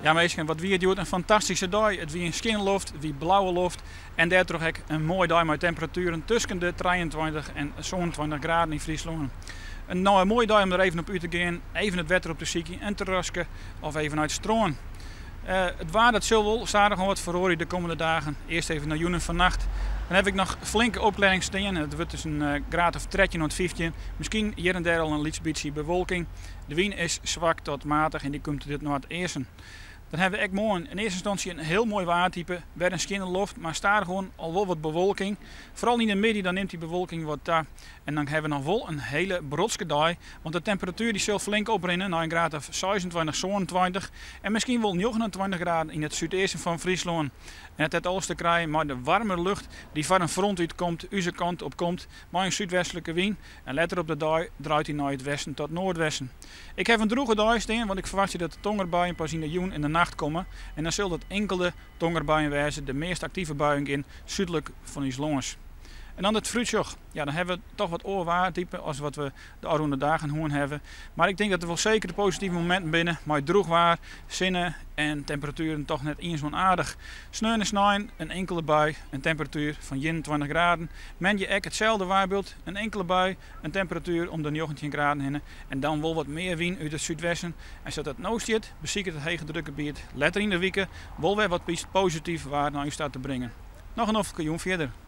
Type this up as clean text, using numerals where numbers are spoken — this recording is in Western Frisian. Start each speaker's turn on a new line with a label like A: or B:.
A: Ja minsken, wat wie it hjoed in fantastyske dei. It wie in skjinne loft, it wie blauwe loft en dêrtroch ek in moaie dei mei temperatueren tusken de 23 en 27 graden yn Fryslân. In moaie dei om der even op út te gean, even it wetter op te sykjen, in terraske of even nei it strân. It waar dat sil wol stadichoan wat feroarje de kommende dagen. Earst even nei jûn en fannacht. Dan haw ik noch flinke opklearrings stean. It wurdt dus in graad of 13 oant 15. Miskien hjir en dêr al in lyts bytsje bewolking. De wyn is swak tot matich en dy komt út it noardeasten. Dan hawwe we ek moarn yn earste ynstânsje in hiel moai waartype. Wer in skjinne loft, mar stadichoan al wol wat bewolking. Foaral yn de middei dan nimt dy bewolking wat ta. En dan hawwe we noch wol in hiele brotske dei, want de temperatuer dy sil flink oprinnen nei in graad of 26, 27 en miskien wol 29 graden yn it súdeasten fan Fryslân. En it hat alles te krijen mei de waarme lucht dy foar in front útkomt, ús kant op komt, mei in súdwestlike wyn. En letter op de dei draait hy nei it westen tot noardwesten. Ik haw in drûge dei stean, want ik ferwachtsje dat de tongerbuien pas yn de jûn en de nacht komme. En dan sil dat inkelde tongerbuien wêze, de meast aktive buien gean súdlik fan ús lâns. En dan it foarútsjoch. Ja, dan hawwe we toch wat oar waartype as wat we de ôfrûne dagen hân hawwe. Mar ik tink dat der wol seker de positive mominten binne mei drûch waar, sinne en temperatueren toch net iens ûnaardich. Sneon en snein in inkelde bui, in temperatuer fan 21 graden. Moandei ek itselde waarbyld, in inkelde bui, in temperatuer om de 19 graden hinne en dan wol wat mear wyn út it súdwesten. En sa't it no stiet, besiket it hegedrukgebiet letter yn de wike wol wer wat posityf waar nei ús ta te bringen. Noch in noflike jûn fierder.